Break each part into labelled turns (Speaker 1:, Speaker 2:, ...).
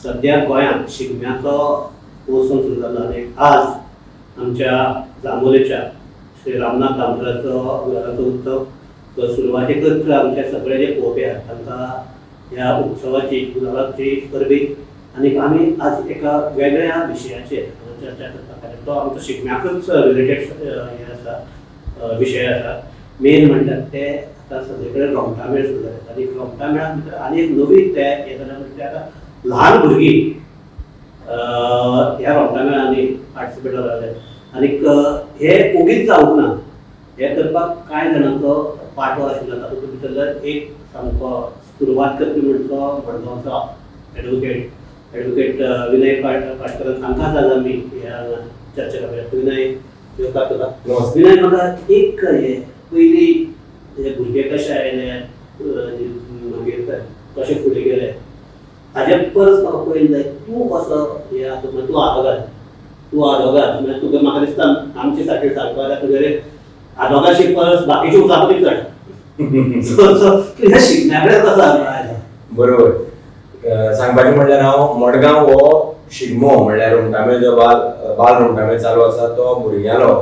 Speaker 1: सद्या गोंयांत शिगम्याचो मोसम सुरू जाला आनी आज आमच्या जांबोलेच्या श्री रामनाथ दामोदराचो गुलालाचो उत्सव. सो सुरवातेकच आमचे सगळे जे पळोवपी आहात तांकां ह्या उत्सवाची, गुलालाची परबी. आनी आमी आज एका वेगळ्या विशयाचेर चर्चा करता कारण तो आमचो शिगम्याकूच रिलेटेड हें आसा, विशय आसा. मेन म्हणटात ते आतां सगळे कडेन रोमटामेळ सुरू जाल्यात आनी रोमटामेळा भितर आनी एक नवी ते हें जालें म्हणजे आतां ल्हान भुरगीं ह्या रोमटामेळांनी पार्टिसिपेट जाल्यात. आनीक हे ओगीच जावंक ना, हें करपाक कांय जाणांचो पाठबळ आशिल्लो. तातूंत भितरलो एक सामको सुरवात करपी म्हणटो मडगांवचो एडवोकेट विनय पाटकर. तांकांच आज आमी ह्या चर्चा करूया. विनय, येवकार तुका.
Speaker 2: नमस्ते.
Speaker 1: विनय, म्हाका एक हे पयलीं हे भुरगे कशे आयले, मागीर कशे फुडें गेले, हाजे परस म्हाका पयलीं जाय तूं कसो हे आतां म्हणजे तूं आदोगाद, तूं आदोगाद म्हणजे तुका म्हाका दिसता आमचे सारके सांगपा जाल्यार तुगेले आदोगाशी परस बाकीचे उचापती चड. सो सो तूं ह्या शिगम्या कडेन कसो आयलो?
Speaker 2: बरोबर. सांगपाचें म्हणल्यार हांव मडगांव हो शिगमो म्हणल्यार रोमटामेळ जो बाल बाल रोमटामेळ चालू आसा तो भुरग्यांलो.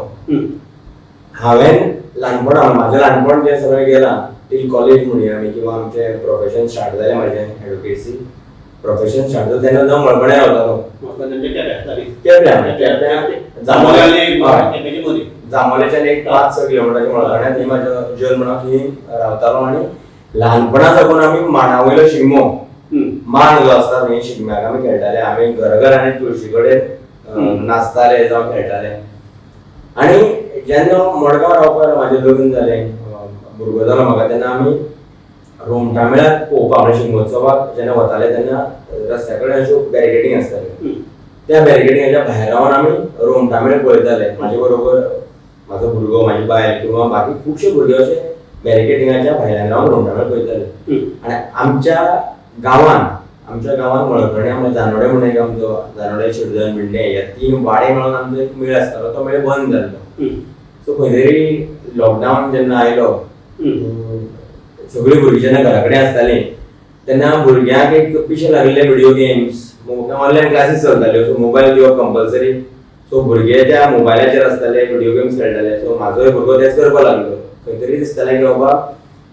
Speaker 2: हांवें ल्हानपणान, म्हाजें ल्हानपण जें सगळें गेलां टील कॉलेज म्हणया आमी किंवा आमचें प्रोफेशन स्टार्ट जालें, म्हाजें एडवोकेसी प्रोफेशन स्टार्ट जालें तेन्ना हांव मळकण्या रावतालो.
Speaker 1: म्हाका तांच्या केप्यां.
Speaker 2: केप्यां, केप्यां.
Speaker 1: जांबोली.
Speaker 2: हय.
Speaker 1: केप्याची मदीं.
Speaker 2: जांबोलेच्यान एक 5-6 किलोमिटराच्या मळकण्या थंय म्हाजो जल्म म्हणून थंय रावतालो. आनी ल्हानपणा साकून आमी मांडा वयलो शिगमो, मांड जो आसता थंय शिगम्याक आमी खेळटाले. आमी घरा घरांनी तुळशी कडेन नाचताले जावं खेळटाले. आनी जेन्ना मडगांव रावपाक म्हाजें लग्न जालें, भुरगो जालो म्हाका, तेन्ना आमी रोमटामेळाक पळोवपाक म्हणजे शिगमोत्सवाक जेन्ना वताले तेन्ना रस्त्या कडेन अश्यो बॅरिकेडींग आसताल्यो. त्या बॅरिकेडिंगाच्या भायर रावन आमी रोमटामेळ पळयताले. म्हाजे बरोबर म्हाजो भुरगो, म्हाजी बायल किंवा बाकी खुबशे भुरगे अशे बॅरिकेडिंगाच्या भायल्यान रावन रोमटामेळ पळयताले. आनी आमच्या गांवान मळकण्या म्हणजे जानोडे म्हणून एक आमचो, जानोडे, शिरदन, बिंडे ह्या तीन वाडे मेळून आमचो एक मेळ आसतालो. तो मेळ बंद जाल्लो. सो खंय तरी लॉकडावन जेन्ना आयलो, सगळीं भुरगीं जेन्ना घरा कडेन आसतालीं तेन्ना भुरग्यांक एक पिशें लागिल्लें विडियो गेम्स. ऑनलायन क्लासीस चलताल्यो, सो मोबायल दिवप कंपल्सरी. सो भुरगे त्या मोबायलाचेर आसताले, विडियो गेम्स खेळटाले. सो म्हाजोय भुरगो तेच करपाक लागलो. खंय तरी दिसतालें की बाबा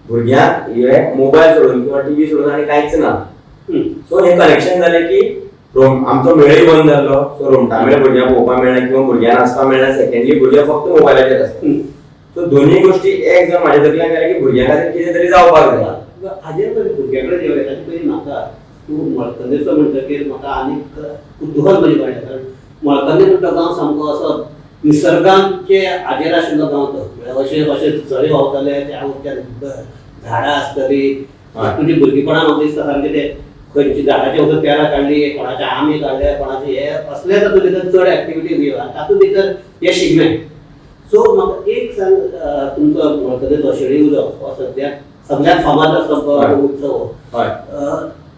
Speaker 2: भुरग्यांक हे मोबायल सोडून किंवा टीव्ही सोडून आनी कांयच ना. सो हें कनेक्शन जालें की रोम आमचो मेळय बंद जाल्लो, सो रोमटामेळ भुरग्यांक पळोवपाक मेळना किंवा भुरग्यांक नाचपाक मेळना. सेकंडली, भुरगे फक्त मोबायलाचेर आसता. सो दोन्ही गोष्टी एक जर म्हाज्या तकल्यान आयलें की भुरग्यां खातीर कितें तरी जावपाक जाय.
Speaker 1: हाजेर पयलीं भुरग्यां कडेन येवया, ताचे पयलीं म्हाका तूं मळकर्णेचो म्हणटकीर म्हाका आनीक कुतूहल म्हजें वाडलें, कारण मळकर्णे म्हणटा गांव सामको असो निसर्गाचे हाजेर आशिल्लो गांव तो. म्हळ्यार अशे अशे झरे व्हांवताले, त्या वयल्यान झाडां आसतलीं. तुजी भुरगेपणां म्हाका दिसता सामकें ते खंयची झाडाचे वचून पेरां काडली, कोणाचे आंबे काडले, कोणाचे हे असले तर तुजे भितर चड एक्टिविटीज येता, तातूंत भितर हे शिगमे. सो म्हाका एक सांग, तुमचो मळकर्णेचो शेळी उजो हो सद्या सगळ्यात फामाद असो उत्सव हो.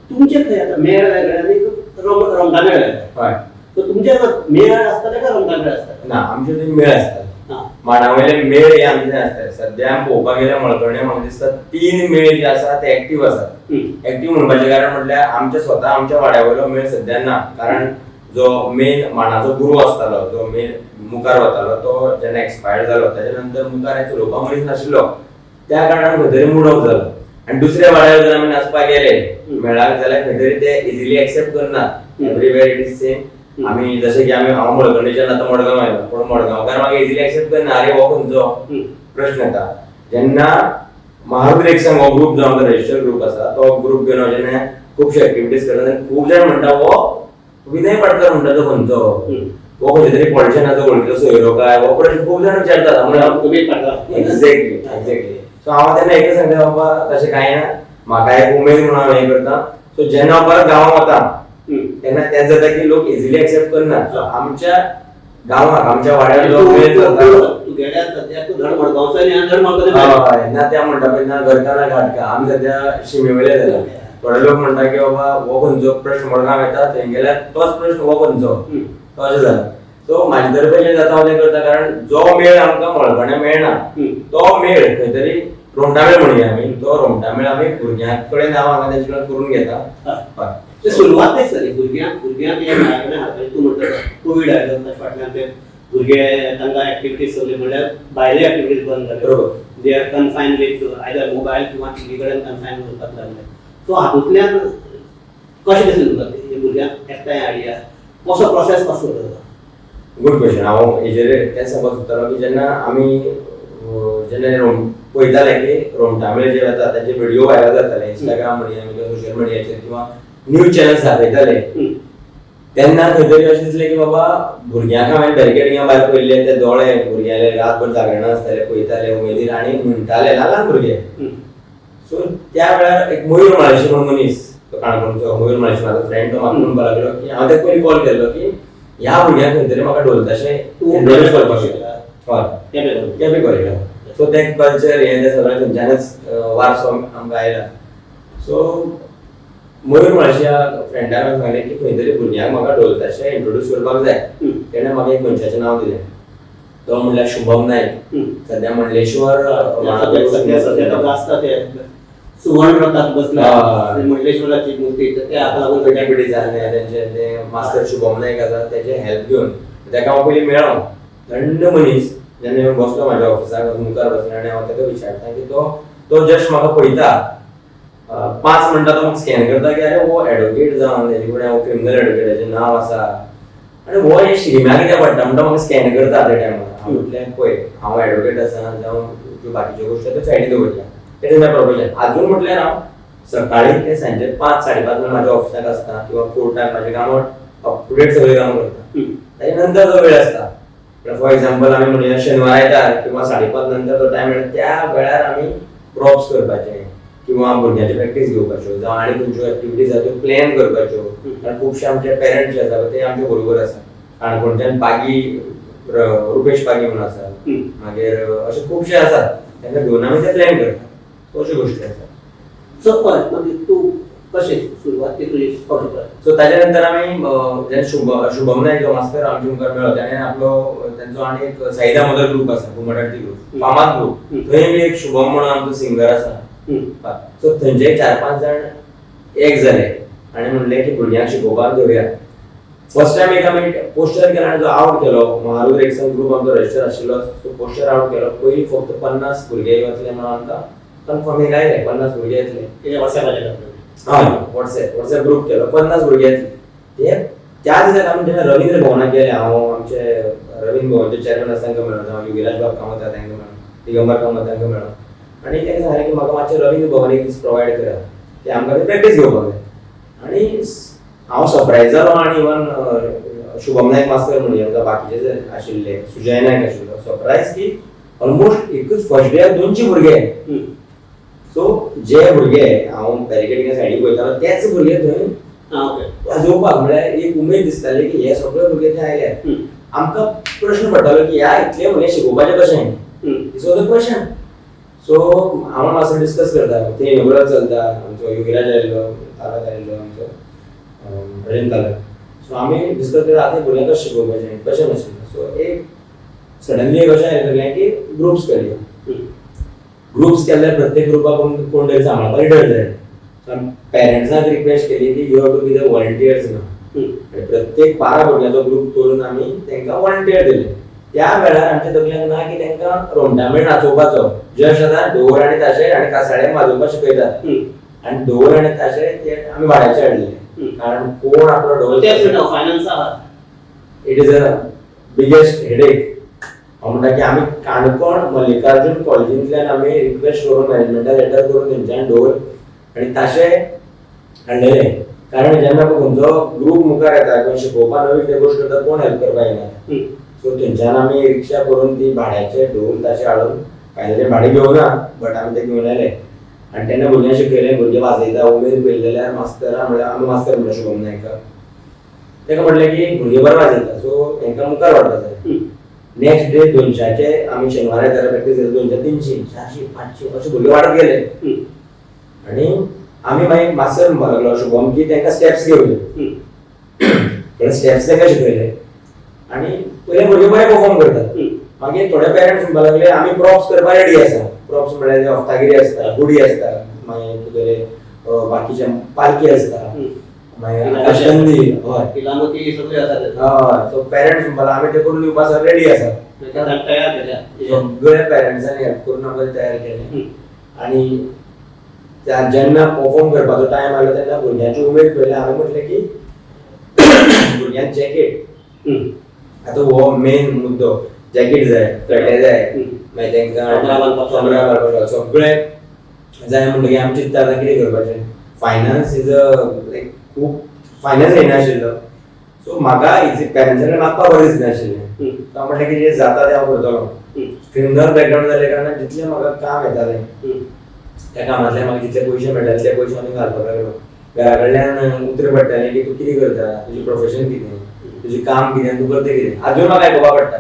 Speaker 1: तुमचे खंय आतां मेळ वेगळे आनी रोमटामेळ वेगळे. सो तुमचे मेळ आसतले काय रोमटामेळ आसतले?
Speaker 2: ना, आमचे थंय मेळ आसतात. माडा वयले मेळ हे आमचे आसतात. सद्या आमी पळोवपाक गेल्यार मळकर्णे म्हाका दिसता तीन मेळ जे आसा ते एक्टीव आसात. एक्टीव म्हणपाचें कारण म्हटल्यार आमच्या स्वता आमच्या वाड्या वयलो मेळ सद्या ना, कारण जो मेन मांडाचो गुरू आसतालो, जो मेन मुखार वतालो, तो जेन्ना एक्सपायर्ड जालो ताच्या नंतर मुखार हें चलोवपाक मनीस नाशिल्लो. त्या कारणान खंय तरी मूड ऑफ जालो. आनी दुसऱ्या वाड्यार जर आमी नाचपाक गेले मेळाक जाल्यार खंय तरी ते इजिली एक्सेप्ट करनात. Everywhere it is same. आमी जशें की आमी, हांव मळकर्णेच्यान आतां मडगांव आयलो, पूण मडगांवकार म्हाका इजिली एक्सेप्ट करना. अरे, हो खंयचो प्रश्न येता. जेन्ना महारुद्र एक संघ हो ग्रुप जो आमचो रजिस्टर्ड ग्रुप आसा, तो ग्रुप घेवन हांव जेन्ना खुबशे एक्टिविटीज करता तेन्ना खूब जाण म्हणटा, हो विनय पाटकर म्हणटा तो खंयचो, हो खंयच्या तरी पॉलिटिशनाचो वळखीचो सोयरो काय, हो प्रश्न खूब जाण विचारतात. म्हणून
Speaker 1: तुमी काडला.
Speaker 2: एक्झॅक्टली. सो हांव तेन्ना एकच सांगता, बाबा तशें कांय ना, म्हाका एक उमेद म्हणून हांव हें करता. सो जेन्ना हांव परत गांवां वता तेन्ना तेंच जाता की लोक इजिली एक्सेप्ट करनात. सो आमच्या गांवाक, आमच्या वाड्यार जो मेळ चलता
Speaker 1: तुगेल्या सद्या तूं धड मडगांवचो आनी हांव धड मडगांवचो.
Speaker 2: हय, ना त्या म्हणटा पळय, ना घरका ना घाटका. आमी सद्या शिमे वयले जाल्या. थोडे लोक म्हणटा की बाबा हो खंयचो प्रश्न, मडगांव येता थंय गेल्यार तोच प्रश्न, हो खंयचो. तो अशें जाला. सो म्हाजे तर्फे जें जाता हांव तें करता, कारण जो मेळ आमकां मळकण्या मेळना तो मेळ खंय तरी रोमटामेळ म्हणया आमी, तो रोमटामेळ आमी भुरग्यां कडेन हांव हांगा तेंचे कडेन करून घेता. हय.
Speaker 1: ते सुरवात सर भुरग्यांक भुरग्यांक हे मेळा कडेन हाडपाचें. तूं म्हणटा कोवीड आयलो, ताच्या फाटल्यान ते भुरगे तांकां एक्टिविटीज सगळे म्हणल्यार भायले एक्टिविटीज बंद जाले. They are confined with either mobile किंवा टीव्ही कडेन कन्फायन उरपाक लागले. सो हातूंतल्यान कशें दिसलें तुका हे भुरग्यांक एकठांय हाडया, कसो प्रोसेस कसो जाता?
Speaker 2: Good question. हांव हेजेर तें सांगपाक सोदतालो की जेन्ना आमी जेन्ना रोम पळयताले की रोमटामेळ जे जाता तांचे व्हिडिओ व्हायरल जाताले इंस्टाग्राम म्हणया किंवा सोशल मिडियाचेर किंवा न्यूज चॅनल्स दाखयताले, तेन्ना खंय तरी अशें दिसलें की बाबा भुरग्यांक हांवें बॅरिकेडिंगा भायर पळयल्ले ते दोळे भुरग्यांले रातभर जागरणां आसताले, पळयताले उमेदीन आनी म्हणटाले ल्हान ल्हान भुरगे. सो त्या वेळार एक मयूर म्हाळशी म्हणून मनीस, तो काणकोणचो मयूर म्हाळशी म्हाजो फ्रेंड, तो म्हाका म्हणपाक लागलो की हांव ताका पयलीं कॉल केल्लो की ह्या भुरग्यांक खंय तरी म्हाका ढोल ताशे इंट्रोड्यूस करपाक शकता. हय.
Speaker 1: केपें.
Speaker 2: केपें कॉलेजाक. सो तें कल्चर हें तें सगळें थंयच्यानच वारसो आमकां आयला. सो मयूर म्हाळशी ह्या फ्रेंडान म्हाका सांगलें की खंय तरी भुरग्यांक म्हाका ढोल ताशे इंट्रोड्यूस करपाक जाय. तेणें म्हाका एक मनशाचें नांव दिलें, तो म्हणल्यार शुभम नायक. सद्या मंडलेश्वर.
Speaker 1: सध्या सध्या सध्या तो गाजता ते सुवर्ण रथात बसला मंडलेश्वराची मूर्ती, तर ते हाका लागून
Speaker 2: पिटी पिटी जाल्ले तेंचे ते मास्तर शुभम नायक आसा, तेजे हेल्प घेवन तेका हांव पयलीं मेळ्ळो. थंड मनीस. जेन्ना येवन बसलो म्हाज्या ऑफिसाक मुखार बसलो आनी हांव ताका विचारता की तो तो जस्ट म्हाका पळयता, 5 मिनटां तो म्हाका स्कॅन करता की अरे, हो एडवोकेट जावन तेजे कडेन हो क्रिमिनल एडवोकेटाचें नांव आसा आनी हो हे शिगम्या कित्याक पडटा म्हणटा, म्हाका स्कॅन करता. त्या टायमार हांव म्हटलें, पळय, हांव एडवोकेट आसा जावं ज्यो बाकीच्यो गोश्टी त्यो सायडीन दवरया, it is my profession. अजून म्हटल्यार हांव सकाळी ते सांजे 5, 5:30 म्हळ्यार म्हाज्या ऑफिसाक आसता किंवा कोर्टाक म्हाजें काम अप टू डेट सगळें काम करता. ताच्या नंतर जो वेळ आसता, फॉर एक्झाम्पल आमी म्हणया शेनवार आयतार किंवा 5:30 नंतर जो टायम मेळटा, त्या वेळार आमी प्रॉप्स करपाचे किंवा भुरग्यांची प्रॅक्टीस घेवपाच्यो जावं आनी खंयच्यो एक्टिविटीज आसा त्यो प्लॅन करपाच्यो. कारण खुबशे आमचे पेरंट्स जे आसा ते आमचे बरोबर आसा. काणकोणच्यान पागी, रुपेश पागी म्हणून आसा, मागीर अशे खुबशे आसात, तांकां घेवन आमी ते प्लॅन करता. अश्यो गोश्टी आसा.
Speaker 1: सो हय, मागीर तूं कशें सुरवात ती तुजी ओके.
Speaker 2: सो ताच्या नंतर आमी जेन्ना शुभम नायक जो मास्तर आमच्या मुखार मेळ्ळो, ताणें आपलो तेंचो आनी एक साई दामोदर ग्रुप आसा, घुमट आरती ग्रुप, फामाद ग्रुप, थंय बी एक शुभम म्हणून आमचो सिंगर आसा. सो थंयचे चार पांच जाण एक जाले आनी म्हणलें की भुरग्यांक शिकोवपाक घेवया. फर्स्ट टायम एक आमी पोस्टर केला आनी जो आवट केलो, महारुद्र एक्सन ग्रुप आमचो रजिस्टर आशिल्लो, सो पोस्टर आवट केलो. पयलीं फक्त 50 भुरगे वतले म्हणून आमकां कन्फर्म एक आयलें, 50 भुरगे येतले.
Speaker 1: कितें व्हॉट्सएपाचेर?
Speaker 2: हय, व्हॉट्सएप ग्रुप केलो, 50 भुरगे येतले. ते त्या दिसाक आमी जेन्ना रवींद्र भवनाक गेले, हांव आमचे रवींद्र भवनचे चेअरमॅन आसा तांकां मेळ्ळो, जावं योगीराज बाब कामत आसा तांकां मेळ्ळो, दिगंबर कामत तांकां मेळ्ळो आनी तांकां सांगलें की म्हाका मातशें रवींद्र भवन एक दीस प्रोवायड करात की आमकां ते प्रॅक्टीस घेवपाक जाय. आनी हांव सरप्रायज जालो आनी इवन शुभम नायक मास्तर म्हणून आमकां बाकीचे जे आशिल्ले, सुजय नायक आशिल्लो, सरप्रायज की ऑलमोस्ट एकूच फर्स्ट डे 200 भुरगे. सो जे भुरगे हांव बॅरिकेडिंगा सायडीक वयतालो तेच भुरगे थंय
Speaker 1: आं ओके
Speaker 2: वाजोवपाक, म्हळ्यार एक उमेद दिसताली की हे सगळे भुरगे थंय आयले. आमकां प्रश्न पडटालो की ह्या इतले भुरगे शिकोवपाचें कशें? This was the question. So हांव मातसो डिस्कस करता, ते इनोग्रल चलता, आमचो योगीराज आयिल्लो, तालक आयिल्लो आमचो राजेंद्र तालक. सो आमी डिस्कस करता, आतां भुरग्यांक कशें शिकोवपाचें, कशें नाशिल्लें. सो एक सडनली एक अशें आयलें की ग्रुप्स करया. ग्रुप्स केल्यार प्रत्येक ग्रुपाक कोण कोण तरी सांबाळपाक लिडर जाय. सो पेरंट्सांक रिक्वेस्ट केली की you have to be the volunteers ना. आनी प्रत्येक 12 भुरग्यांचो ग्रुप करून आमी तांकां व्हॉलंटियर दिले. त्या वेळार आमच्या तकल्याक ना की तांकां रोमटामेळ नाचोवपाचो. जस्ट आतां ढोल आनी ताशे आनी कासाळे वाजोवपाक शिकयतात आनी ढोल आनी ताशे ते आमी भाड्याचे हाडलेले, कारण कोण आपलो ढोल
Speaker 1: तेच म्हणटा, फायनान्स आहा.
Speaker 2: It is a biggest headache. हांव म्हणटा की आमी काणकोण मल्लिकार्जून कॉलेजींतल्यान आमी रिक्वेस्ट करून, मॅनेजमेंटा लेटर करून थंयच्यान ढोल आनी ताशे हाडलेले. कारण जेन्ना पळय खंयचो ग्रूप मुखार येता किंवा शिकोवपाक नवी कितें गोश्ट करता, कोण हेल्प करपाक येना. सो थंयच्यान आमी रिक्षा करून ती भाड्याचे ढोल ताशे हाडून, फायनली भाडें घेवना बट आमी ते घेवन आयले आनी तेन्ना भुरग्यांक शिकयलें. भुरगे वाजयता, उमेद पळयली जाल्यार मास्तरा, म्हळ्यार आमी मास्तर म्हणटा शुभम नायका, ताका म्हटलें की भुरगे बरे वाजयता, सो हेंकां मुखार व्हरपा जाय. नेक्स्ट डे 200चे आमी शेनवारा आयतारा प्रॅक्टीस केली, 200, 300, 400, 500 अशे भुरगे वाडत गेले. आनी आमी मागीर मास्तर म्हणपाक लागलो शुभम की तांकां स्टेप्स घेवया. पण स्टेप्स तांकां शिकयले आनी पयले भुरगे बरे परफॉर्म करतात. मागीर थोडे पेरंट्स म्हणपाक लागले, आमी प्रॉप्स करपाक रेडी आसा. प्रॉप्स म्हळ्यार ते हफ्तागिरी आसता, गुडी आसता, मागीर तुगेले बाकीचे पालखी आसता. मागीर आकाशकंदील, हय.
Speaker 1: इलामती सगळी आसा.
Speaker 2: हय, सो पेरंट्स म्हणपाक आमी ते करून दिवपाक रेडी आसात.
Speaker 1: तयार केल्या.
Speaker 2: सगळ्या पेरंट्सांनी हेल्प करून आमकां तयार केलें. आनी त्या जेन्ना परफॉर्म करपाचो टायम आयलो तेन्ना भुरग्यांची उमेद पळयली. हांवें म्हटलें की भुरग्यांक जॅकेट, आतां हो मेन मुद्दो, जॅकेट जाय, फेटे जाय, मागीर तांकां
Speaker 1: कमरां बांदपाक.
Speaker 2: कमरां बांदपाक सगळें जाय. म्हणटकीर आमी चिंतता आतां कितें करपाचें. फायनान्स is a लायक खूब फायनान्स येनाशिल्लो. सो म्हाका इजी पेरंट्सां कडेन मागपाक बरें दिसनाशिल्लें. सो हांव म्हटलें की जें जाता तें हांव करतलो. क्रिमिनल बॅकग्रावंड जाल्या कारणान जितलें म्हाका काम येतालें, त्या कामांतल्यान म्हाका जितले पयशे मेळटाले ते पयशे आमी घालपाक लागलो. घरा कडल्यान उतरां पडटालीं की तूं कितें करता, तुजें प्रोफेशन कितें, तुजें काम कितें आनी तूं करता कितें. आजून म्हाका आयकुपाक पडटा.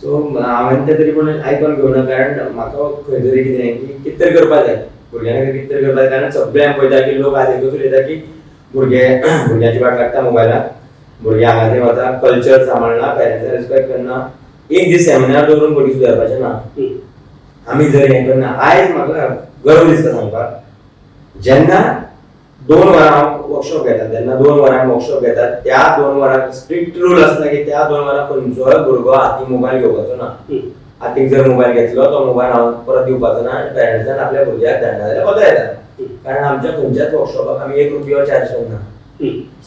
Speaker 2: सो हांवें तें तरी पूण आयकोन घेवना, कारण म्हाका खंय तरी कितें की कितें तरी करपाक जाय भुरग्यां खातीर, कितें तरी करपाक जाय. कारण सगळें आमी पळयता की लोक आज एकूच उलयता की भुरगे भुरग्यांची वाट लागता मोबायलाक, भुरगे हांगा थंय वता, कल्चर सांबाळना, पेरंट्सां रिस्पेक्ट करना. एक दीस सेमिनार दवरून भुरगीं सुदारपाचें ना. आमी जर हें करना, आयज म्हाका गर्व दिसता सांगपाक, जेन्ना 2 वरां हांव वर्कशॉप घेता, तेन्ना 2 वरां वर्कशॉप घेता, त्या 2 वरां स्ट्रिक्ट रूल आसता की त्या 2 वरां खंयचोय भुरगो हातीक मोबायल घेवपाचो ना. हातीक जर मोबायल घेतलो तो मोबायल हांव परत दिवपाचो ना आनी पेरंट्सान आपल्या भुरग्याक धाडना जाल्यार पत्र येता. कारण आमच्या खंयच्याच वर्कशॉपाक आमी 1 रुपयो चार्ज करना,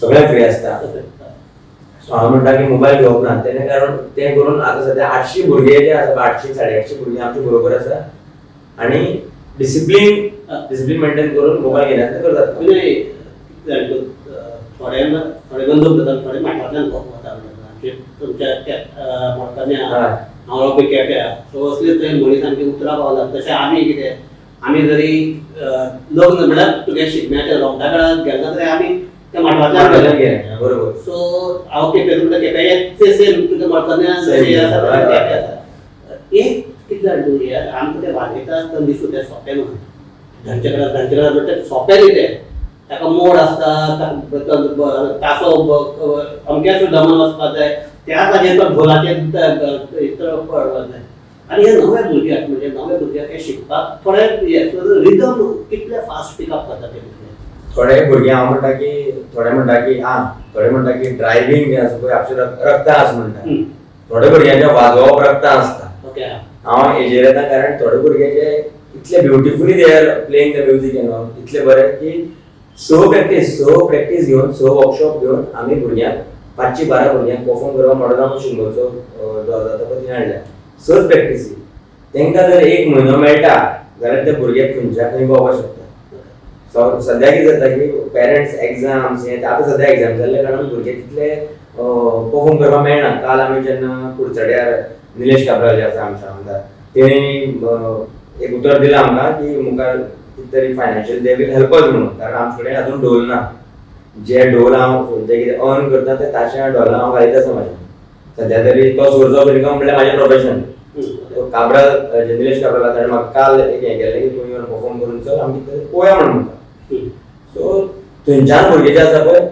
Speaker 2: सगळें फ्री आसता. सो हांव म्हणटा की मोबायल घेवप ना तेणे, कारण तें करून आतां सद्या 800 भुरगे जे आसा, 800 850 भुरगीं आमचे बरोबर आसा आनी डिसिप्लीन डिसिप्लीन मेंटेन करून मोबायल घेनासतना करतात.
Speaker 1: म्हणजे कितें थोडे थोडे बंदूक जातात, थोडे माटवांतल्यान वता. आमचे तुमच्या मडकन्या, हांव रावपी केप्या, सो असले थंय मनीस आमची उतरां पावतात. तशें आमी कितें, आमी जरी लग्न म्हळ्यार तुगे शिगम्याच्या रोमटा वेळार गेले तरी आमी त्या माटवांतल्यान गेले.
Speaker 2: गेले, बरोबर.
Speaker 1: सो हांव केपें, तुमकां केपें ते सेम तुगे मडकन्या जशें आसा तशें केपें आसा. एक कितें जालें तूं हें आमकां तें वाजयता आसतना दिसूं तें सोंपें न्हू. धांचे कडेन धांचे कडेन म्हणटा तें सोंपें न्ही तें. ताका मोड आसता, ताका तासो अमक्याच दमान वचपाक जाय, त्याच हाजेर तो ढोलाचेर पडपाक जाय. आनी हे नव्या भुरग्याक, म्हणजे नव्या भुरग्याक हें शिकपाक थोडे रिदम कितले फास्ट पिकअप करता ते भुरगे.
Speaker 2: थोडे भुरगे हांव म्हणटा की, थोडे म्हणटा की आ थोडे म्हणटा की ड्रायव्हिंग जें आसा पळय आपशे रक्ता आसा म्हणटा. थोडे भुरग्यांच्या वाजोवप रक्ता आसता. हांव हेजेर येता, कारण थोडे भुरगे जे इतले beautifully they are playing the music and all, इतले बरे की स प्रॅक्टीस घेवन, स वर्कशॉप घेवन आमी भुरग्यांक 512 भुरग्यांक परफॉर्म करपाक मडगांव शिगमोत्सव जो आसा तो थंय हाडल्या. सच प्रॅक्टिसी तांकां जर एक म्हयनो मेळटा जाल्यार ते भुरगे खंयच्या खंय पावपाक शकता. सो सद्या कितें जाता की पेरंट्स एग्जाम्स हे, आतां सद्या एग्जाम जाल्ल्या कारणान भुरगे तितले परफॉर्म करपाक मेळना. काल आमी जेन्ना कुडचड्यार निलेश काब्राल जे आसा आमचे आमदार, तेणी एक उतर दिलां आमकां की मुखार कितें तरी financial they will help us म्हणून. कारण आमचे कडेन अजून ढोल ना. जे ढोल हांव जे कितें अर्न करता ते ताच्या ढोला हांव घालीत आसा म्हाज्या. सद्या तरी तो सोर्स ऑफ इनकम म्हणल्यार म्हाजें प्रोफेशन. काब्राल जे निलेश काब्राल, ताणें म्हाका काल एक हें केल्लें की तूं येवन परफॉर्म करून चल, आमी कितें पळोवया म्हणून म्हणटा. सो थंयच्यान भुरगे जे आसा पळय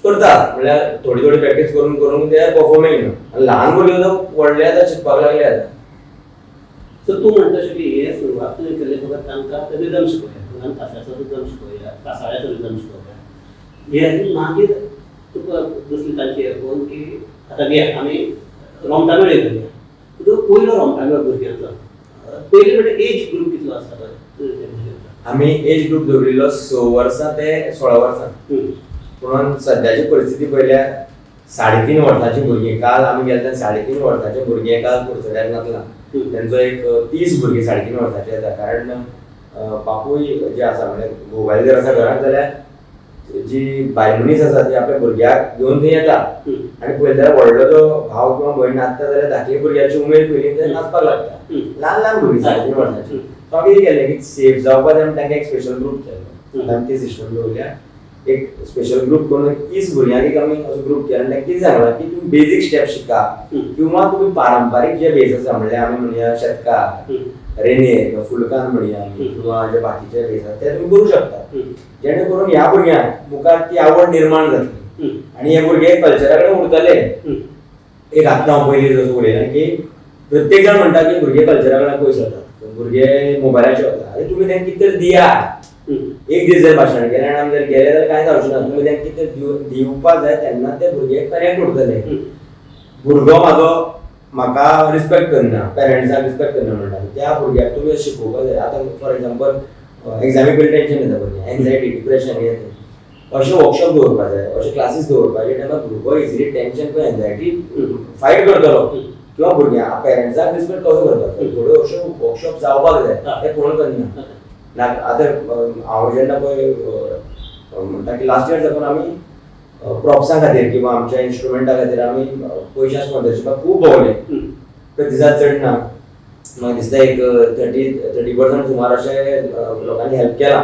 Speaker 2: करता, म्हणल्यार थोडी थोडी प्रॅक्टीस करून करून ते परफॉर्मींग. आनी ल्हान भुरगे सुद्दां व्हडले आतां शिकपाक लागले आतां.
Speaker 1: सो तूं म्हणटा तशें की हे सुरवात तुवें केल्ली फकत तांकां रिदम शिकोवया, आमी ताशाचो रिदम शिकोवया, कासाळ्याचो रिदम शिकोवया हे. मागीर तुका दुसरी तांची हें पळोवन की आतां घे आमी रोमटा मेळ करुया. तुजो पयलो रोमटा मेळ भुरग्यांचो पयली म्हणजे एज ग्रूप कितलो आसता पळय तुज्या भुरग्यांचो?
Speaker 2: आमी एज ग्रूप दवरिल्लो 6 वर्सां ते 16 वर्सां. पूण सद्याची परिस्थिती पळयल्यार 3.5 वर्सांची भुरगीं, काल आमी गेले तेन्ना 3.5 वर्सांचे भुरगे काल कुडचड्यार नाचला. तेंचो एक 30 भुरगीं 3.5 वर्सांचे येता. कारण बापूय जे आसा, म्हणजे मोबायल जर आसा घरांत जाल्यार जी बायल मनीस आसा ती आपल्या भुरग्याक घेवन थंय येता आनी पळयता जाल्यार व्हडलो जो भाव किंवा भयण नाचता जाल्यार धाकले भुरग्याची उमेद पयली ते नाचपाक लागता. ल्हान ल्हान भुरगीं 3.5 वर्सांची. सो हांवें कितें केलें की सेफ जावपा जाय म्हूण तांकां एक स्पेशल ग्रूप केलो. आतां आमी ती सिस्टम दवरल्या. एक स्पेशल ग्रूप करून 30 भुरग्यांक एक आमी असो ग्रूप केला आनी तांकां कितें सांगलां की तुमी बेजीक स्टेप शिका किंवा तुमी पारंपारीक जे भेस आसा, म्हणल्यार आमी म्हणया शेतकार, रेंदेर किंवा फुलकान म्हणया आमी, किंवा जे बाकीचे भेस आसा ते तुमी करूं शकता, जेणे करून ह्या भुरग्यांक मुखार ती आवड निर्माण जातली आनी हे भुरगे कल्चरा कडेन उरतले. एक आतां हांव पयलीं जसो उलयलां की प्रत्येक जाण म्हणटा की भुरगे कल्चरा कडेन पयस वतात, भुरगे मोबायलाचेर वता. आरे, तुमी तांकां कितें तरी दिया. एक दीस जर भाशण केलें आनी आमी जर गेले जाल्यार कांय जावचें ना. तुमी तांकां कितें दिवपा जाय तेन्ना ते भुरगे कनेक्ट उरतले. भुरगो म्हाजो म्हाका रिस्पेक्ट करना, पेरंट्साक रिस्पेक्ट करना म्हणटा, त्या भुरग्याक तुमी शिकोवपाक जाय. आतां फॉर एग्जाम्पल एग्जामी पयलीं टेंशन येता भुरग्यांक, एन्जायटी, डिप्रेशन हें तें, अशें वर्कशॉप दवरपाक जाय, अशे क्लासीस दवरपाक जाय तेन्ना भुरगो इजिली टेंशन किंवा एन्जायटी फायट करतलो. किंवा भुरग्यां पेरंट्साक रिस्पेक्ट कसो करपाचो, थोड्यो अश्यो वर्कशॉप जावपाक जाय, ते कोण करना. ना आतां हांव जेन्ना पळय म्हणटा की लास्ट इयर साकून आमी प्रॉप्सां खातीर किंवा आमच्या इन्स्ट्रुमेंटा खातीर आमी पयशा स्पॉन्सरशिपाक खूब भोंवले, प्रतिसाद चड ना. म्हाका दिसता एक 30% सुमार अशें लोकांनी हेल्प केलां,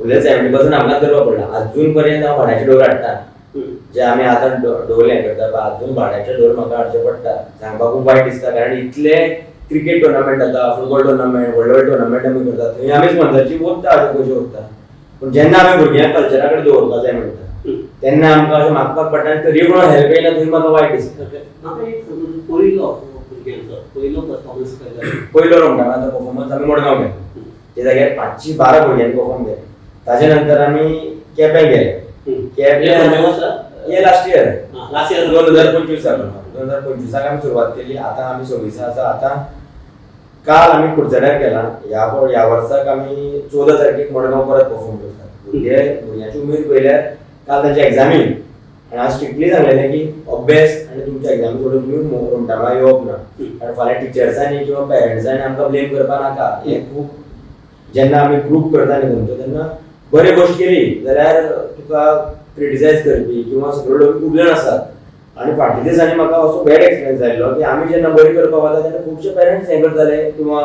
Speaker 2: उरले 70% आमकांच करपाक पडला. अजून पर्यंत हांव भाड्याचे डोर हाडटा, जे आमी आतां डोर हें करता, पळय अजून भाड्याचे डोर म्हाका हाडचे पडटा. सांगपाक खूब वायट दिसता, कारण इतले क्रिकेट टुर्नामेंट जाता, फुटबॉल टुर्नामेंट, व्हडले व्हडले टुर्नामेंट आमी करता, थंय आमी स्पॉन्सरशीप ओत्ता, अशे पयशे ओत्ता. पूण जेन्ना आमी भुरग्यांक कल्चरा कडेन दवरपाक जाय म्हणटा तेन्ना आमकां अशें मागपाक पडटा आनी तरी कोण हेल्प येयना, थंय म्हाका वायट दिसता.
Speaker 1: म्हाका एक सांग, पयलो भुरग्यांचो पयलो परफॉर्मन्स खंय जालो?
Speaker 2: पयलो रोमटामेळाचो परफॉर्मन्स आमी मडगांव केलो, त्या जाग्यार 512 भुरग्यांनी परफॉर्म केलें. ताजे नंतर आमी केपें गेले. केपें हे लास्ट इयर.
Speaker 1: Last year.
Speaker 2: 2025. 2025 आमी सुरवात केली, आतां आमी 26 आसा. आतां काल आमी कुडचड्यार केला. ह्या ह्या वर्साक आमी 14 तारखेक मडगांव परत परफॉर्म करतात. भुरग्यांची उमेद पळयल्यार, काल तांची एग्जामी आनी हांव स्ट्रिक्टली सांगलेलें की अभ्यास आनी तुमच्या एग्जामी सोडून तुमी रोमटामेळा येवप ना, कारण फाल्यां टिचर्सांनी किंवा पेरंट्सांनी आमकां ब्लेम करपा नाका. हें खूब जेन्ना आमी ग्रूप करता न्ही खंयचो, तेन्ना बरी गोश्ट केली जाल्यार तुका क्रिटिसायज करपी किंवा सगळे लोक खूब जाण आसात. आनी फाटल्या दिसांनी म्हाका असो बॅड एक्सपिरियन्स आयिल्लो की आमी जेन्ना बरी करपाक वता तेन्ना खुबशे पेरंट्स हें करताले किंवा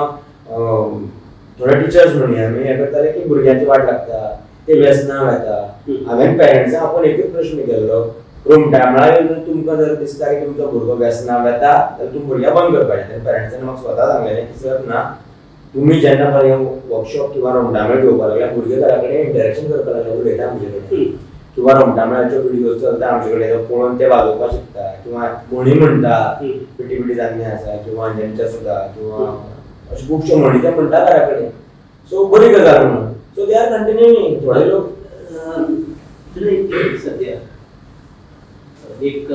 Speaker 2: थोडे टिचर्स म्हणया आमी हें करताले की भुरग्यांची वाट लागता, ते व्यसनां वता. हांवें पेरंट्सांक आपोवन एकूच प्रश्न केल्लो, रोमटामेळा येवन तुमकां जर दिसता की तुमचो भुरगो व्यसनां वता जाल्यार तुमी भुरग्याक बंद करपाचें. तेन्ना पेरंट्सांनी म्हाका स्वता सांगलेलें की सर ना, तुमी जेन्ना पळय वर्कशॉप किंवा रोमटामेळ घेवपाक लागल्या, भुरगे घरा कडेन इंटरेक्शन करपाक लागले, उलयता आमचे कडेन किंवा रोमटामेळाच्यो व्हिडियोज चलता आमचे कडेन, तो पळोवन ते वाजोवपाक शिकता किंवा म्हणी म्हणटा, पिटी पिटी जान्ने आसा किंवा अंजनच्या सुद्धा किंवा अश्यो खुबश्यो म्हणी ते म्हणटा घरा कडेन. सो बरी गजाल म्हणून, सो they are continuing. थोडे लोक
Speaker 1: सद्या एक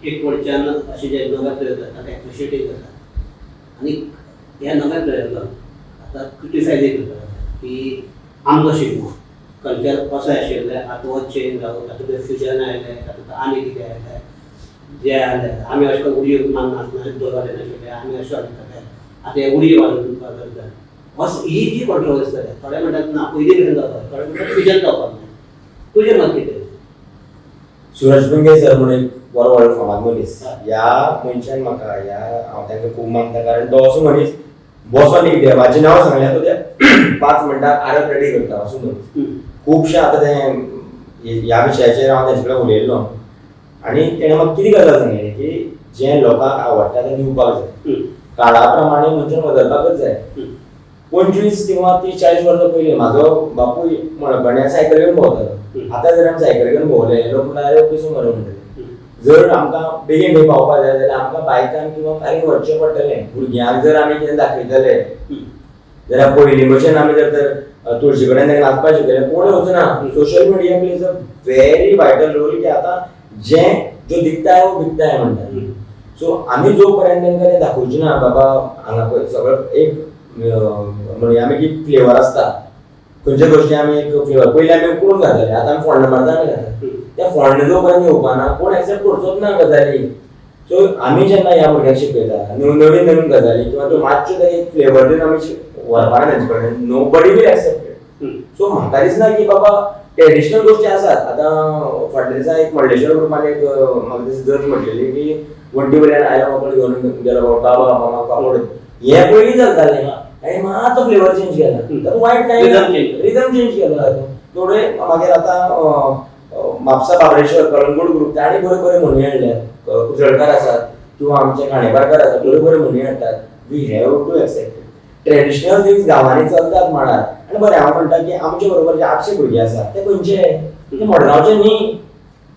Speaker 1: एक कडच्यान अशे जे नवे प्रयोग जाता ते एप्रिशिएटय करतात आनी ह्या नव्या प्रयोगाक आतां क्रिटिसायजय करतात की आमचो शिगमो कल्चर कसो आशिल्लें, आतां हो चेंज जावन तातूंत फ्युजन आयलें, तातूंत आनी कितें आयलें जें आयलें. आमी अशें करून उडयो मारनासतना दवरले नाशिल्ले, आमी अशें वाजयताले, आतां हे उडयो वाजयतात. असो ही जी कॉन्ट्रोवर्सी जाल्या, थोडे म्हणटात ना पयलीं भशेन जावपाक जाय, थोडे म्हणटात फ्युजन जावपाक जाय. तुजें मत कितें?
Speaker 2: सुरज पिंगे सर म्हणून एक बरो व्हडलो फामाद मनीस, ह्या मनशान म्हाका ह्या हांव तांकां खूब मानता, कारण तो असो मनीस बसोन एक देवाचें नांव सांगल्यार तो त्या 5 मिनटां आरत रेडी करता असो मनीस. खुबशे आतां तें ह्या विशयाचेर हांव तेंचे कडेन उलयल्लो आनी तेणें म्हाका कितें गजाल सांगली की जें लोकांक आवडटा तें दिवपाक जाय, काळा प्रमाणे मनशान बदलपाकच जाय. 25 किंवा 30-40 वर्सां पयलीं म्हाजो बापूय मळकर्ण्यां सायकल घेवन भोंवतालो. आतां जर आमी सायकल घेवन भोंवले, लोक म्हणटा अरे पिसो मरे म्हणटले. जर आमकां बेगीन खंय पावपाक जाय जाल्यार आमकां बायकान किंवा कारीन वचचें पडटलें. भुरग्यांक जर आमी कितें दाखयतले जाल्यार पयलीं भशेन आमी जर तर तुळशी कडेन तांकां नाचपाक शिकयलें, कोण वचना. Social media plays a very vital role की आतां जें जो दिखता है वो बिकता है म्हणटा. सो आमी जो पर्यंत तांकां तें दाखोवचें ना, बाबा हांगा पळय सगळो एक म्हणया आमी की फ्लेवर आसता खंयच्या गोश्टी, आमी एक फ्लेवर पयलीं आमी उकडून घाताले, आतां आमी फोण्णां मारता आनी घालता. त्या फोण्णां जो पर्यंत येवपा ना, कोण एक्सेप्ट करचोच ना गजाली. सो आमी जेन्ना ह्या भुरग्यांक शिकयता नवीन नवीन गजाली किंवा त्यो मातश्यो ते एक फ्लेवर दिवन आमी व्हरपा ना तेंचे कडेन, nobody will accept it. So म्हाका दिसना की बाबा ट्रेडिशनल गोश्टी आसात. आतां फाटल्या दिसा एक मर्लेश्वर ग्रुपान एक म्हाका दिसता जज म्हटलेली की वण्टी वयल्यान आयलो मोकळो घेवन गेलो बाबा मामा पापड, हें पयलीं चलतालें आनी मातसो फ्लेवर चेंज केला, तातूंत वायट कांय.
Speaker 1: Rhythm change केला.
Speaker 2: रिदम चेंज केला तातूंत थोडे. मागीर आतां म्हापसा बाबरेश्वर कळंगूट ग्रुप तांणी बऱ्यो बऱ्यो म्हणी हाडल्यात, कुशळकार आसात किंवा आमचे खांडेपारकार आसात, बऱ्यो बऱ्यो म्हणी हाडटात. We have to accept traditional things. गांवांनी चलतात मांडार. आनी बरें, हांव म्हणटा की आमचे बरोबर जे 800 भुरगे आसात ते खंयचे? ते मडगांवचे न्ही,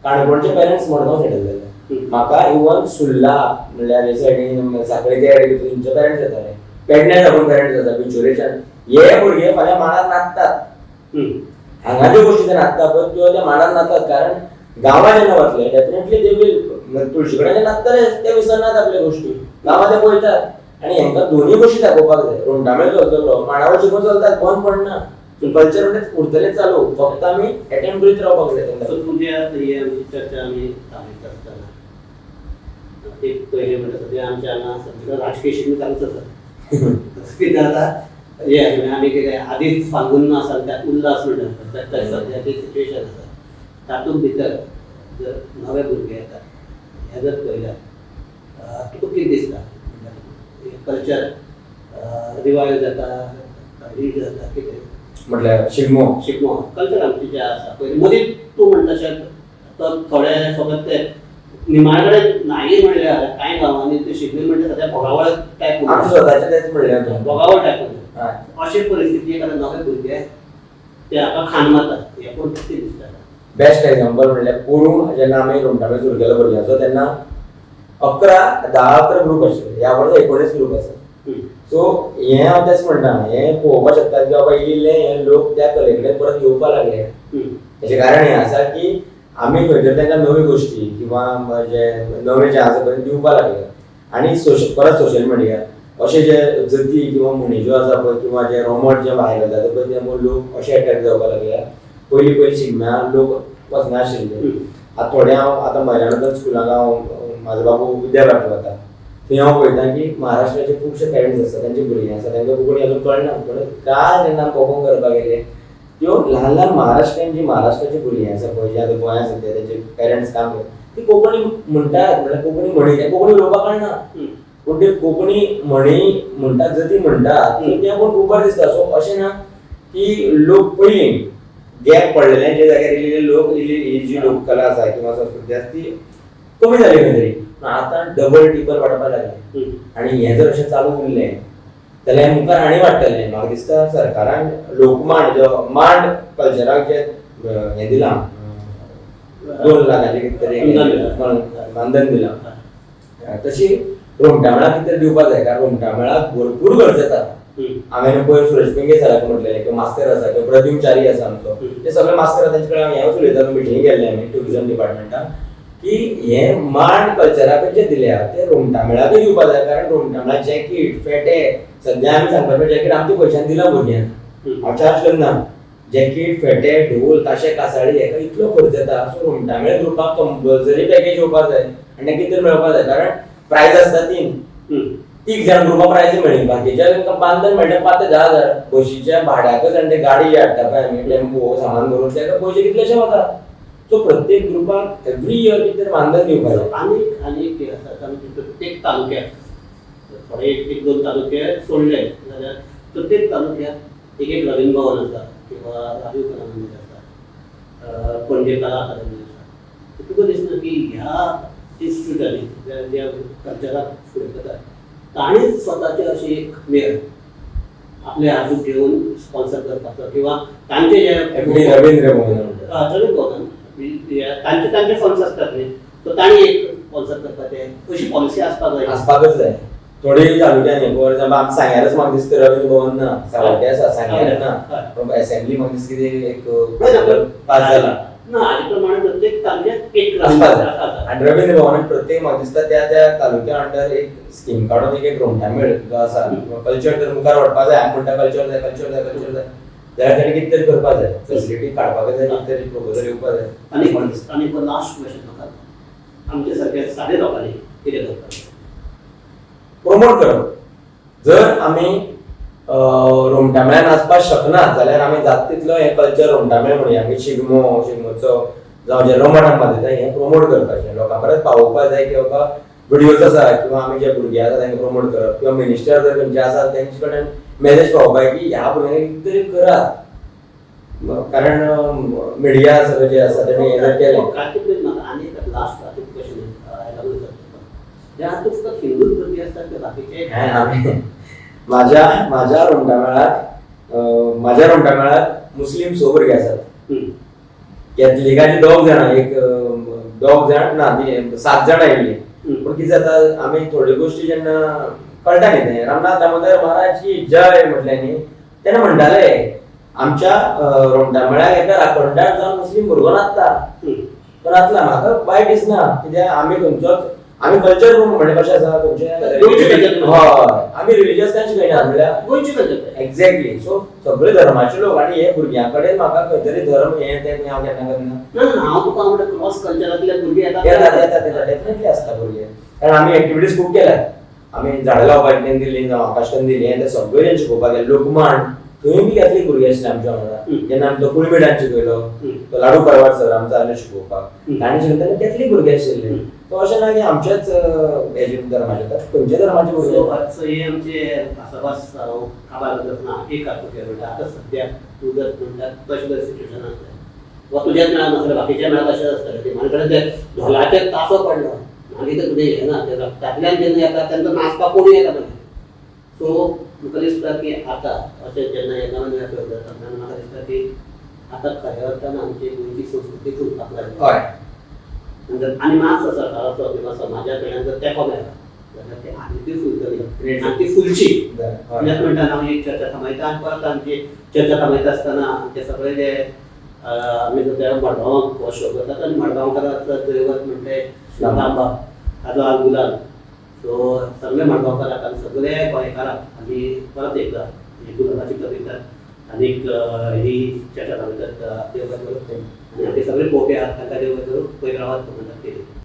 Speaker 2: काणकोणचे पेरंट्स मडगांव सेटल जाले. म्हाका इवन सुर्ला म्हणल्यार हे सायडीन साखळे ते सायडीन थंयचे पेरंट्स येताले, पेडण्या साकून पेरंट्स येता, बिचोलेच्यान. हे भुरगे फाल्यां मांडार नाचतात. हांगा ज्यो गोश्टी जे नाचता पळय त्यो त्या मांडार नाचतात, कारण गांवां जेन्ना वतले डेफिनेटली they will तुळशी कडेन जे नाचतले ते विसरनात आपले गोश्टी, गांवां ते पळयतात. आनी हेंकां दोनूय गोश्टी दाखोवपाक जाय. रोमटामेळ चलतलो, मांडावळ शिगमो चलतात, बंद पडना, कल्चर म्हणजे उरतलें चालू, फक्त आमी एटेम्प्ट करीत रावपाक जाय तेंकां.
Speaker 1: सो तुमच्या ही आमची चर्चा आमी चालयत आसतना एक पयलें म्हणल्यार सद्या आमच्या हांगा सद्या राजकीय शिगमो चालूच आसा. कितें जाता हें म्हणजे आमी कितें आदींच फाल्गून मास आनी त्यात उल्हास म्हणटा तशें सद्याचें सिट्युएशन आसा. तातूंत भितर जर नवे भुरगे येतात हे जर पळयल्यार तुका कितें दिसता, कल्चर रिवायव जाता, रीड जाता, कितें
Speaker 2: म्हटल्यार शिगमो
Speaker 1: शिगमो कल्चर आमचें जें आसा पयलीं मदीं तूं म्हणटा तशें तो थोडे फकत ते निमाणे कडेन नाही म्हणल्यार कांय गांवांनी ते शिगमे म्हणटा सद्या भोगावळ टायप
Speaker 2: आमच्या स्वताचें तेंच म्हणलें तूं.
Speaker 1: भोगावळ टायप उरता.
Speaker 2: हय.
Speaker 1: अशे परिस्थिती आतां नवे भुरगे ते हाका खाण मारतात, हें परिस्थिती दिसता.
Speaker 2: बेस्ट एग्जाम्पल म्हणल्यार पोरूं जेन्ना आमी रोमटामेळ सुरू केलो भुरग्यांचो तेन्ना 10-11 ग्रूप आशिल्ले, ह्या वर्सा 19 ग्रूप आसा. सो हें हांव तेंच म्हणटा, हें पळोवपाक शकता की बाबा इल्लें हे लोक त्या कले कडेन परत येवपाक लागले. हेचें कारण हें आसा की आमी खंय तरी तांकां नव्यो गोश्टी किंवा जे नवें जें आसा पळय दिवपाक लागले. आनी परत सोशल मिडिया अशे जे जती किंवा म्हणी ज्यो आसा पळय किंवा जे रोमट जे व्हायरल जाता पळय ते लोक अशे एट्रेक्ट जावपाक लागले. पयलीं पयलीं शिगम्या लोक वचनाशिल्ले. आतां थोडे हांव आतां म्हयन्या स्कुलाक हांव म्हाजो बाबू विद्याभारती वता, थंय हांव पळयता की महाराष्ट्राचे खुबशे पेरंट्स आसता, तांची भुरगीं आसा, तांकां कोंकणी अजून कळना. पूण काल जेन्ना परफॉर्म करपाक गेले त्यो ल्हान ल्हान महाराष्ट्रीयन जी महाराष्ट्राची भुरगीं आसा पळय, जी आतां गोंयांत सद्या तांचे पेरंट्स काम करता, ती कोंकणी म्हणटात, म्हणल्यार कोंकणी म्हणी कोंकणी उलोवपाक कळना, पूण ते कोंकणी म्हणी म्हणटात, जती म्हणटात तें पूण खूब बरें दिसता. सो अशें ना की लोक पयलीं गॅप पडलेले जे जाग्यार इल्ले लोक इल्ली ही जी लोककला आसा किंवा संस्कृती आसा ती कमी जाली खंय तरी, पूण आतां डबल टिबल वाडपाक लागले. आनी हें जर अशें चालू उरलें जाल्यार मुखार आनी वाडटलें. म्हाका दिसता सरकारान लोकमांड जो मांड कल्चराक जे हें दिलां, 2 लाखाचें कितें तरी मानधन दिलां, तशी रोमटामेळाक कितें तरी दिवपाक जाय, कारण रोमटामेळाक भरपूर खर्च येता. हांवें पयर सुरेश पिंगे सराक म्हटलेलें किंवा मास्तर आसा किंवा प्रद्युम च्यारी आसा आमचो, ते सगळे मास्तर तांचे कडेन हांव हेंच उलयतालो, मिटींग केल्लें आमी ट्युरिजम डिपार्टमेंटान, की हे मांड कल्चराक जे दिल्या ते रोमटामेळाकूय दिवपाक जाय, कारण रोमटामेळा जॅकेट फेटे सद्या आमी सांगपाचें जॅकेट आमच्या पयशान दिलां भुरग्यांक, हांव चार्ज करना. जॅकेट फेटे ढोल ताशे कासाळी हेका इतलो खर्च येता. सो रोमटामेळ ग्रुपाक कंपल्सरी पॅकेज येवपाक जाय आनी तें कितें मेळपाक जाय, कारण प्रायज आसता 3 जाण ग्रुपाक प्रायज मेळ्ळी, बाकीच्या तांकां बांदन मेळटा 5 ते 10 हजार. बशीच्या भाड्याकच आनी ते गाडी जी हाडटा पळय आमी टेम्पो सामान भरून ताका पयशे कितलेशे वता. सो प्रत्येक ग्रुपाक एवरी इयर कितें तरी मानधन दिवपाक जाय.
Speaker 1: आनी एक कितें आसा, आमी प्रत्येक तालुक्याक थोडे 1-2 तालुके सोडले जाल्यार प्रत्येक तालुक्याक एक एक रवींद्र भवन आसा किंवा राजीव कला मंदिर आसा, पणजे कला अकादमी आसा. तुका दिसना की ह्या इन्स्टिट्यूटांनी ज्या कल्चराक फुडें करतात ताणीच स्वताचे अशी एक मेळ आपले हातूंत घेवन स्पॉन्सर करपाचो किंवा तांचे जे
Speaker 2: रवींद्र भवन
Speaker 1: रवींद्र भवन तांचे तांचे फंड्स आसतात न्ही, सो तांणी एक स्पॉन्सर करपाचें अशी पॉलिसी आसपाक जाय,
Speaker 2: आसपाकच जाय. थोडे तालुक्यांनी फॉर एग्जाम्पल आमच्या सांग्यारच म्हाका दिसता रवींद्र भवन ना, सावड्डे आसा, सांग्यार ना, एसेंब्ली म्हाका दिसता कितें एक पास जाला
Speaker 1: ना, हाजे प्रमाणे प्रत्येक तालुक्यात एक
Speaker 2: आसपाक जाय. आनी रवींद्र भवनान प्रत्येक म्हाका दिसता त्या त्या तालुक्या अंडर एक स्कीम काडून एक एक रोमटामेळ जो आसा कल्चर तर मुखार व्हरपाक जाय. आमी म्हणटा कल्चर जाय, कल्चर जाय, कल्चर जाय, जाल्यार ताणें कितें तरी करपाक जाय, फेसिलिटी काडपाक जाय, कितें तरी प्रपोजल येवपाक जाय.
Speaker 1: आनी लास्ट क्वेश्चन म्हाका, आमच्या सारक्या सादे लोकांनी कितें करपाक?
Speaker 2: प्रमोट करप. जर आमी रोमटामेळा नाचपाक शकना जाल्यार आमी जाता तितलो हें कल्चर रोमटामेळ म्हणया, आमी शिगमो, शिगमोत्सव जावं जे रोमट आमकां दिता हें प्रमोट करपाचें, लोकां पर्यंत पावोवपाक जाय की बाबा व्हिडियोज आसा किंवा आमी जे भुरगे आसा तांकां प्रमोट करप, किंवा मिनिस्टर जर खंयचे आसा तेंचे कडेन मॅसेज पावोवपाक की ह्या भुरग्यांनी कितें तरी करात, कारण मिडिया सगळें जें आसा तेणें हें जर केलें.
Speaker 1: आनी एक लास्ट क्वेश्चन ज्या फक्त हिंदूच भुरगे आसतात ते बाकीचे?
Speaker 2: माझ्या माझ्या रोमटामेळाक माझ्या रोमटामेळाक मुस्लीम 6 भुरगे आसात, कॅथलिकाची 2 जाणां, एक 2 जाण ना, 7 जाणां आयिल्लीं. पूण कितें जाता, आमी थोड्यो गोश्टी जेन्ना कळटा न्ही, तें रामनाथ दामोदर महाराज की जय म्हटलें न्ही, तेन्ना म्हणटाले आमच्या रोमटामेळाक एका राखणदार जावन मुस्लीम भुरगो नाचता. तो नाचला, म्हाका वायट दिसना, कित्याक आमी खंयचोच आमी कल्चर म्हणलें कशें आसा खंयचे,
Speaker 1: गोंयचें culture.
Speaker 2: हय, आमी रिलिजियस काय शिकयना म्हणल्यार.
Speaker 1: गोंयची कल्चर.
Speaker 2: एक्झॅक्टली. सो सगळे धर्माचे लोक आनी हे भुरग्यां कडेन म्हाका खंय तरी धर्म हे ते हांव केन्ना करना.
Speaker 1: ना ना, हांव तुका म्हणटा, क्रॉस कल्चरांतले भुरगे येतात.
Speaker 2: येतात, येतात, येतात, डेफिनेटली आसता भुरगे, कारण आमी एक्टिविटीज खूब केल्यात. आमी झाडां लावपाची दिली, जावं आकाशकंदील हें तें सगळें जें शिकोवपाक गेलें, लोकमांड थंय बी कॅथलीक भुरगे आशिल्ले आमच्या वांगडा. जेन्ना आमी तो कुळमी डान्स शिकयलो, तो लाडू परवार सर आमचो आयलो शिकोवपाक, ताणें शिकयता तेन्ना कॅथलीक भुरगे आशिल्ले. तो अशें ना की आमच्याच हेजे धर्माचे, तर खंयच्या धर्माचे भुरगे
Speaker 1: सो
Speaker 2: येतात.
Speaker 1: सो हे आमचे भासाभास हांव काबार करतना एक हातूंत म्हणटा, आतां सद्या तूं जर म्हणटा तशें जर सिच्युएशन आसलें वा तुज्याच मेळात नासलें, बाकीच्या मेळात तशेंच आसतलें, निमाणे कडेन ते धोलाचेर तासो पडलो मागीर ते तुजें हें ना, ते रक्तांतल्यान जेन्ना येता तेन्ना नाचपाक कोणूय येता मागीर. सो म्हाका दिसता की आतां अशें जेन्ना हे नवे नवे प्रयोग जाता तेन्ना म्हाका दिसता की आतां खऱ्या अर्थान आमची गोंयची संस्कृती फुलपाक लागली. नंतर आनी मातसो सरकाराचो किंवा समाजा कडल्यान जर तेंको मेळ्ळो जाल्यार ते आनिकूय फुलतली आनी ती फुलची. कित्याक म्हणटा, हांव एक चर्चा थांबयता आनी परत आमची चर्चा थांबयता आसतना आमचे सगळे जे आमी सद्या मडगांवाक हो शो करतात आनी मडगांवकारांचो दैवत म्हणटे रामबाब, ताजो आज गुलाल. सो सगळे मडगांवकारांक आनी सगळे गोंयकारांक आमी परत एकदां ही गुलालाची कविता आनीक ही चर्चा थांबयतात. देव बरें करूं आनी आमचे सगळे पोवपी आहात तांकां देव बरें करूं. पयर रावात म्हणटात.